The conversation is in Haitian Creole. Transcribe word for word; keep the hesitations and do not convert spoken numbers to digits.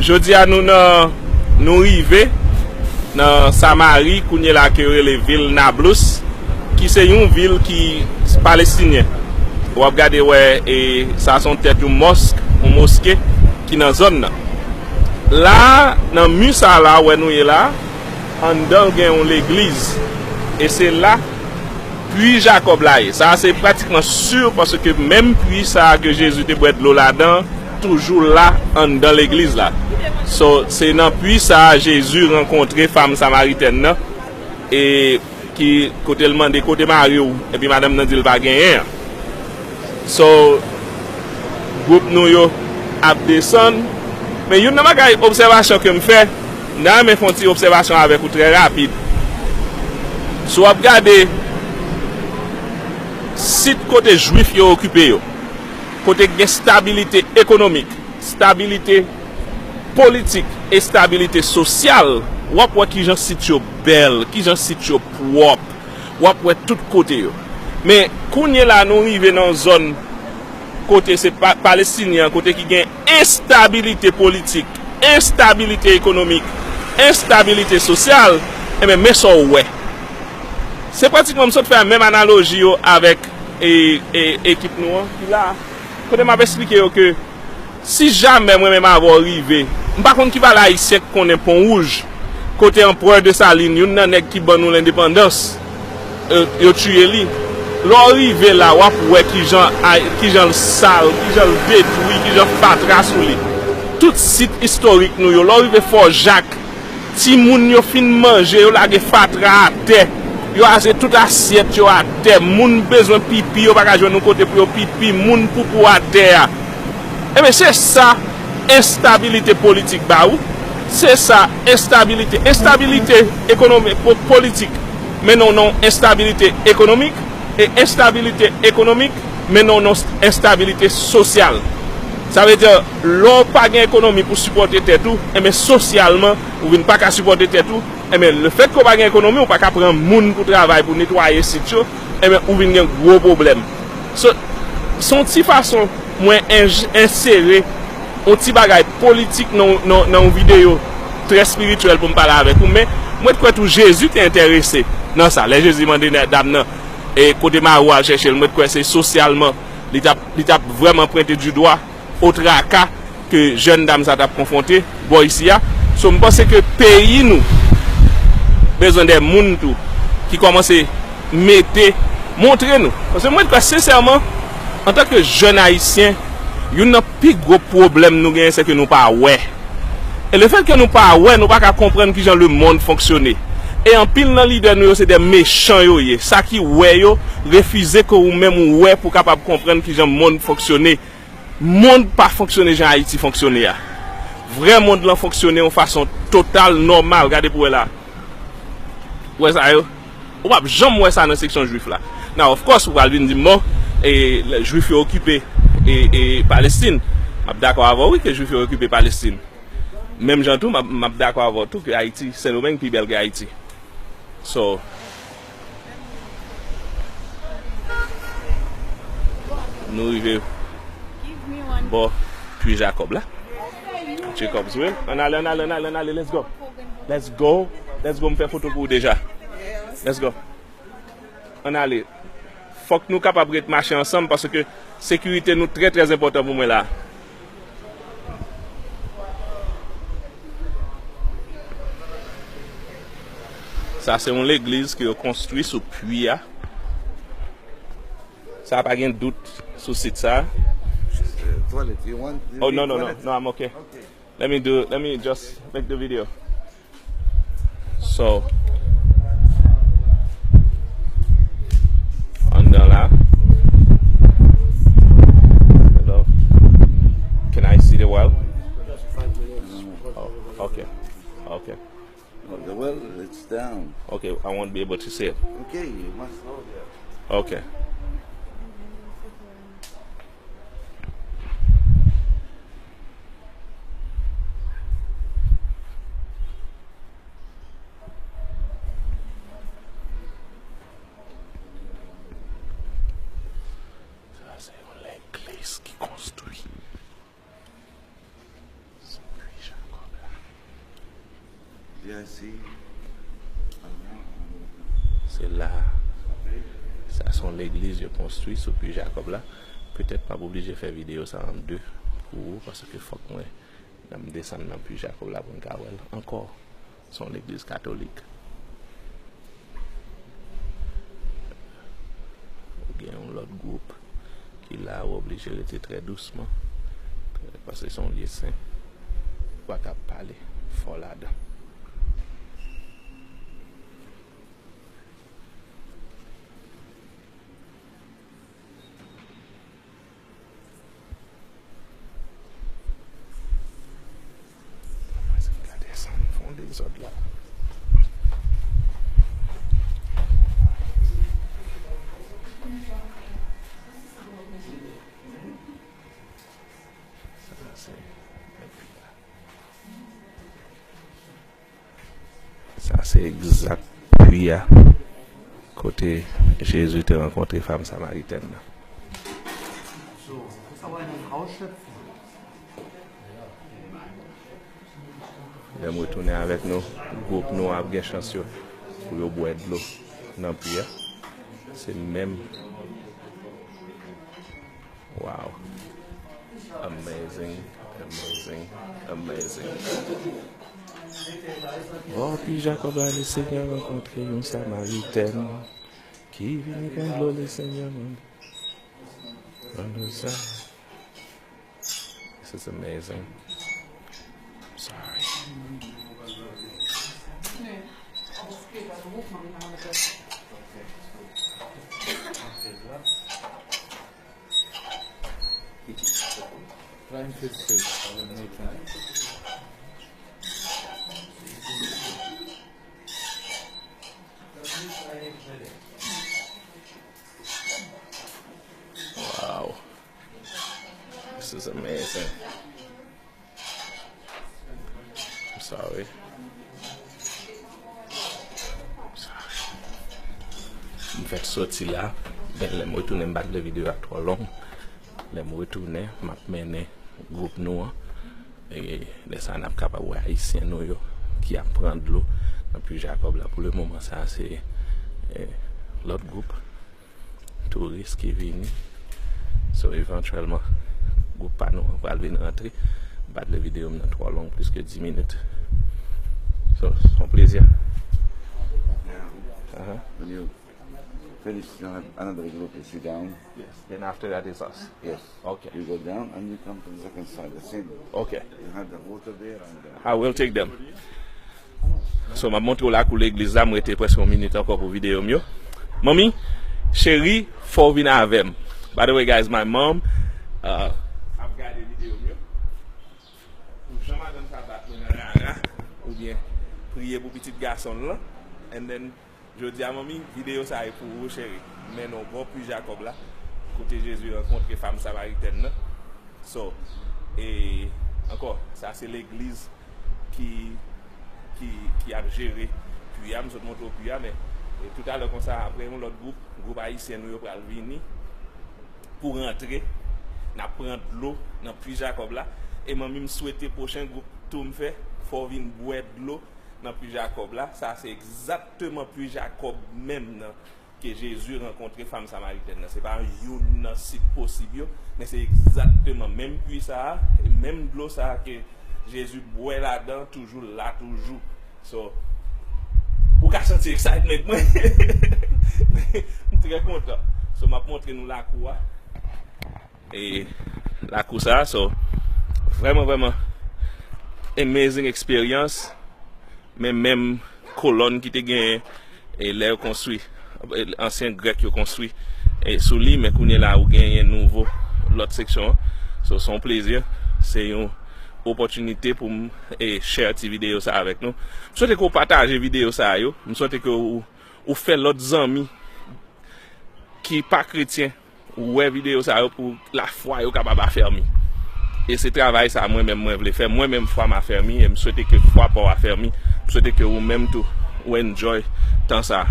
Jodi a nou nan, nou rive nan Samari, kounye la ke yo rele vil Nablus, ki se yon vil ki palestinyen. W ap gade wè, e sa se yon tèt yon mòsk, yon moske ki nan zòn nan. La, nan mi sa la, wè nou ye la, anndan gen yon legliz. E se la pwi Jakòb la ye. Sa a se pratikman si, paske menm pwi sa a ke Jezi te bwè dlo ladan, toujou la anndan legliz la. So, se nan pwi sa a Jezi rankontre fanm samaritèn nan, e ki, kote l mande, "Kote mari w?" Epi madanm nan di l pa genyen an. So, gwoup nou yo ap desann. Men youn nan bagay, obsèvasyon ke m fè, m ta renmen fè yon ti obsèvasyon avèk ou trè rapid. Si w ap gade sit kote Jwif yo okipe yo, kote gen stabilite ekonomik, stabilite politik, estabilite sosyal, w ap wè kijan sit yo bèl, kijan sit yo pwòp, w ap wè tout kote yo. Men, kounye la, nou rive nan yon zòn kote se pa, palestinyen an, kote ki gen enstabilite politik, enstabilite ekonomik, enstabilite sosyal, enben, men sa w wè. Se pratikman m sot fè menm analoji yo avèk, e, e, ekip nou an ki la. Kote m ap eksplike yo ke si jamè mwen menm avè w rive, m pa konn ki valè ayisyen k konnen Pon Wouj, kote Anperè Desalin, youn nan nèg ki ban nou lendepandans, e, yo tiye li. Lè w rive la, w ap wè kijan, kijan l sal, kijan l detwi, kijan fatra sou li. Tout sit istorik nou yo, lè w rive Fò Jak, timoun yo fin manje, yo lage fatra atè. Yo raze tout asyèt yo atè. Moun bezwen pipi, yo pa ka jwenn yon kote pou yo pipi. Moun poupou atè a. Ebyen, se sa enstabilite politik ba ou. Se sa enstabilite. Enstabilite ekonomi-, po-, politik mennen w nan enstabilite ekonomik. E enstabilite ekonomik mennen w nan enstabilite sosyal. Sa vle di, lè w pa gen ekonomi pou sipòte tèt ou, enben, sosyalman, ou vin pa ka sipòte tèt ou, enben, lefètke w pa gen ekonomi, ou pa ka pran moun pou travay pou netwaye sit yo, enben, ou vin gen gwo pwoblèm. So, se yon ti fason mwen enj-, ensere yon ti bagay politik nan, nan, nan yon videyo trè espirityèl pou m pale avèk ou, men mwen t kwè tou Jezi te enterese nan sa. Lè Jezi mande nè-, dam nan, e kote mari w al chèche l, mwen t kwè se sosyalman, li t ap, li t ap vrèman pwente di dwa o traka ke jèn dam sa t ap konfwonte bò isi a. So, m panse ke peyi nou bezwen de moun tou ki kòmanse mete, montre nou. Paske mwen kwè sensèman, antanke jèn ayisyen, youn nan pi gwo pwoblèm nou genyen, se ke nou pa wè. E lefètke nou pa wè, nou pa ka konprann kijan lemonn fonksyone. E anpil nan lidè nou yo, se de mechan yo ye. Sa ki wè yo, refize ke ou menm ou wè pou w kapab konprann kijan monn fonksyone. Monn pa fonksyone jan Ayiti fonksyone a. Vrè monn lan fonksyone yon fason total nòmal. Gade pou wè la. Ou wè sa yo? Ou p ap janm wè sa nan seksyon jwif la. Now, of course, ou pral vin di m, bon, e, jwif yo okipe, e, e, Palestin. M ap dakò avè w, wi, ke jwif yo okipe Palestin. Menm jan tou, m ap, m ap dakò avè w tou ke Ayiti, Sendomeng pi bèl ke Ayiti. So, nou rive bò pwi Jakòb la. Jacob's Well. Ann ale, ann ale, ann ale, ann ale, let's go. Let's go. Let's go, m fè foto pou ou deja. Let's go. Ann ale. Fòk nou kapab ret mache ansanm paske sekirite nou trè, trè enpòtan pou mwen la. Sa se yon legliz ke yo konstwi sou pwi a. Sa pa gen dout sou sit sa. Uh, toilet, you want, you Oh, need no, no, no, toilet? No, I'm okay. Okay. Let me do, let me just make the video. So, anndan la. Hello. Can I see the well? Oh, okay. Okay. Oh, the well, it's down. Okay, I won't be able to see it. Okay, you must go there. Okay. Sa se yon legliz ki konstwi sou pwi Jakòb. Se la. Sa se yon legliz yo konstwi sou Pwi Jakòb la. Petèt m ap oblije fè videyo sa an de pou ou, paske fòk mwen, lè m desann nan Pwi Jakòb la pou n ka wè l ankò. Se yon legliz katolik. Ou gen yon lòt gwoup ki la, ou oblije rete trè dousman, paske se yon lye sen. Ou pa ka pale fò ladan. Gade sa, m fè yon dezòd la. Sa se, sa se egzak pwi a kote Jezi te rankontre fanm samaritèn nan. Lè m retounen avèk nou, gwoup nou ap gen chans yo pou yo bwè dlo nan pwi a. Se menm. Wow. Amazing, amazing, amazing. Bò pwi Jakòb la, Lesenyè rankontre yon Samaritèn ki vini pran dlo, Lesenyè mande. Mande sa. This is amazing. I'm sorry. Try and fix it. Wow. This is amazing. I'm sorry. I'm sorry. M fèk soti la, men lè m retounen, m pa t vle videyo a twò long. Lè m retounen, m ap mennen gwoup nou an. E lè sa a, n ap kapab wè Ayisyen nou yo ki ap pran dlo nan pwi Jakòb la. Pou le moman, sa a se, e, lòt gwoup touris ki vini. So, evantyèlman, gwoup pa nou an pral vin rantre. M pa t vle videyo m nan twò long, plis ke dis minit. So, se yon plezi. Aha. When you finish, you have another group, you sit down. Yes. Then after that is us. Yes. Okay. You go down and you come to the second side, the same. Okay. You have the water there and, uh, I will take them. So, m ap montre w lakou legliz la, m rete prèske yon minit ankò pou videyo m yo. Manmi, cheri, fò w vin avè m. By the way, guys, my mom, uh, ap gade videyo m yo. Pou jan madanm sa bat mwen nan rara, oubyen priye pou pitit gason l lan, and then, jodi a, manmi, videyo sa a e pou ou, cheri. M mennen w bò pwi Jakòb la, kote Jezi rankontre fanm samaritèn nan. So, e ankò, sa se legliz ki, ki, ki ap jere pwi a, m sot montre w pwi a, men, e toutalè konsa, apre yon lòt gwoup, gwoup ayisyen nou yo pral vini pou rantre, n ap pran dlo nan pwi Jakòb la, e manmi, m swete pwochen gwoup tou m fè, fò w vin bwè dlo nan pwi Jakòb la. Sa se egzakteman pwi Jakòb menm nan ke Jezi rankontre fanm samaritèn nan. Se pa youn nan sit posib yo, men se egzakteman menm pwi sa a, e menm dlo sa a ke Jezi bwè ladan, toujou la, toujou. So, ou ka santi excitement mwen. M trè kontan. So, m ap montre nou lakou a. E lakou sa a, so, vrèman, vrèman amazing experience. Men menm kolòn ki te genyen, e lè yo konstwi, e ansyen Grèk yo konstwi, e sou li, men kounye la ou genyen nouvo, lòt seksyon an. So, se yon plezi, se yon opòtinite pou m, e, share ti videyo sa avèk nou. M swete ke w pataje videyo sa yo. M swete ke w, ou fè lòt zanmi ki pa kretyen wè videyo sa yo pou lafwa yo kapab afèmi. E se travay sa mwen menm mwen vle fè. Mwen menm fwa m afèmi e m swete ke fwa pa w afèmi. M swete ke ou menm tou ou enjoy tan sa.